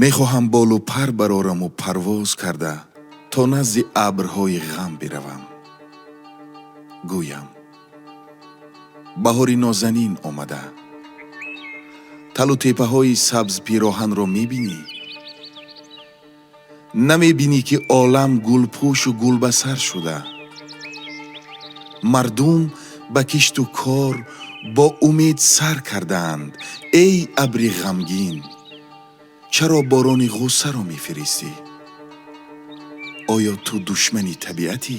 Мехоҳам болу пар барораму парвоз карда то назди абрҳои ғам биравам. Гӯям: баҳори нозанин омада. Талу теппаҳои сабзпироҳанро мебинӣ? Намебинӣ, ки олам гулпӯшу гулбасар шуда? Мардум ба кишту кор бо умед сар кардаанд. Эй абри ғамгин, чаро борони ғуссаро мефиристӣ? Оё ту душмани табиатӣ?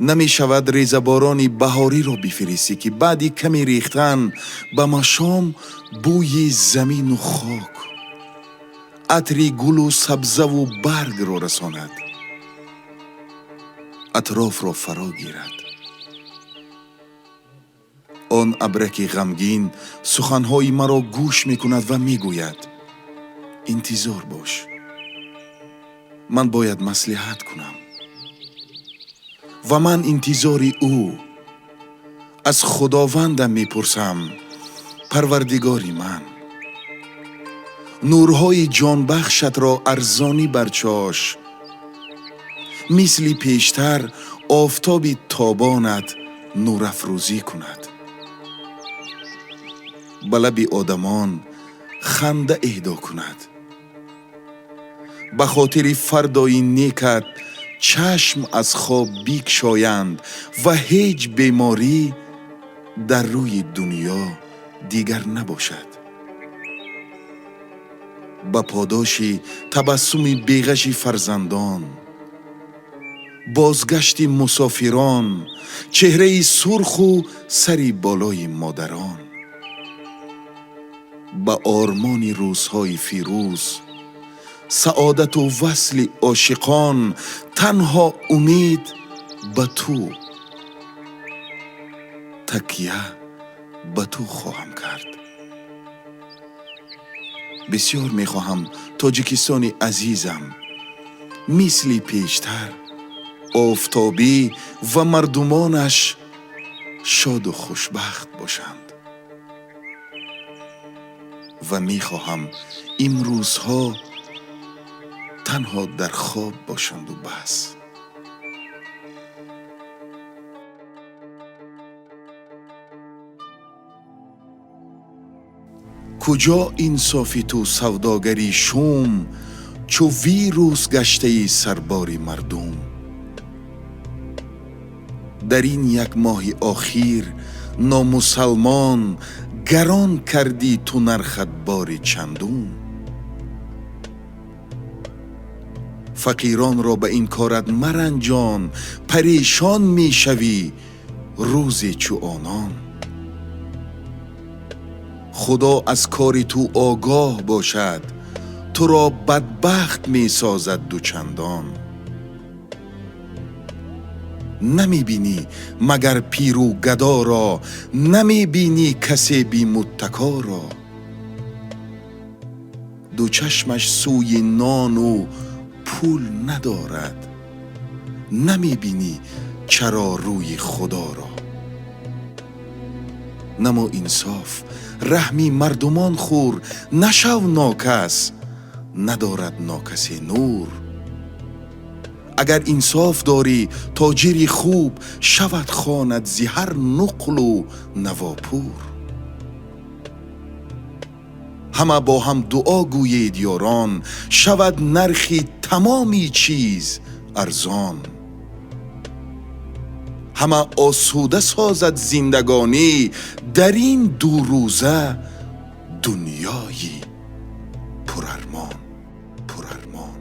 Намешавад резаборони баҳориро бифиристӣ, ки баъди каме рехтан ба машом бӯи замину хок, атри гулу сабзаву баргро расонад, атрофро фаро гирад? Он абраки ғамгин суханҳои маро гӯш мекунад ва мегӯяд: интизор бош, ман бояд маслиҳат кунам. Ва ман интизори ӯ аз Худовандам мепурсам: Парвардигори ман, нурҳои ҷонбахшатро арзонӣ барчош, мисли пештар офтоби тобонат нурафрӯзӣ кунад, ба лаби одамон ханда эҳдо кунад, ба хотири фардои некат чашм аз хоб бикшоянд ва ҳеҷ беморӣ дар рӯи дунё дигар набошад. Ба подоши табассуми беғаши фарзандон, бозгашти мусофирон, чеҳраи сурху сари болои модарон, ба ормони рӯзҳои фирӯз, саодату васли ошиқон, танҳо умед ба ту, такя ба ту хоҳам кард. Бисёр мехоҳам Тоҷикистони азизам мисли пештар офтобӣ ва мардумонаш шоду хушбахт бошанд. Ва мехоҳам имрӯзҳо танҳо дар хоб бошанду бас. Куҷо инсофи ту, савдогари шум, чу вирус гаштаи сарбори мардум? Дар ин як моҳи охир номусалмон гарон кардӣ ту нархат бори чандум. Фақиронро ба ин корат маранҷон, парешон мешавӣ рӯзе чу онон. Худо аз кори ту огоҳ бошад, туро бадбахт месозад дучандон. Намебинӣ магар пиру гадоро, намебинӣ касе бимуттакоро. Ду чашмаш сӯи нону пул надорад, намебинӣ чаро рӯи Худоро. Намо инсоф, раҳми мардумон хӯр, нашав нокас, надорад нокасе нур. Агар инсоф дорӣ, тоҷири хуб шавад хонат зи ҳар нуқлу навопур. Ҳама бо ҳам дуо гӯед, ёрон, шавад нархи тамоми чиз арзон. Ҳама осуда созад зиндагонӣ дар ин ду рӯза дунёи пурармон, пурармон.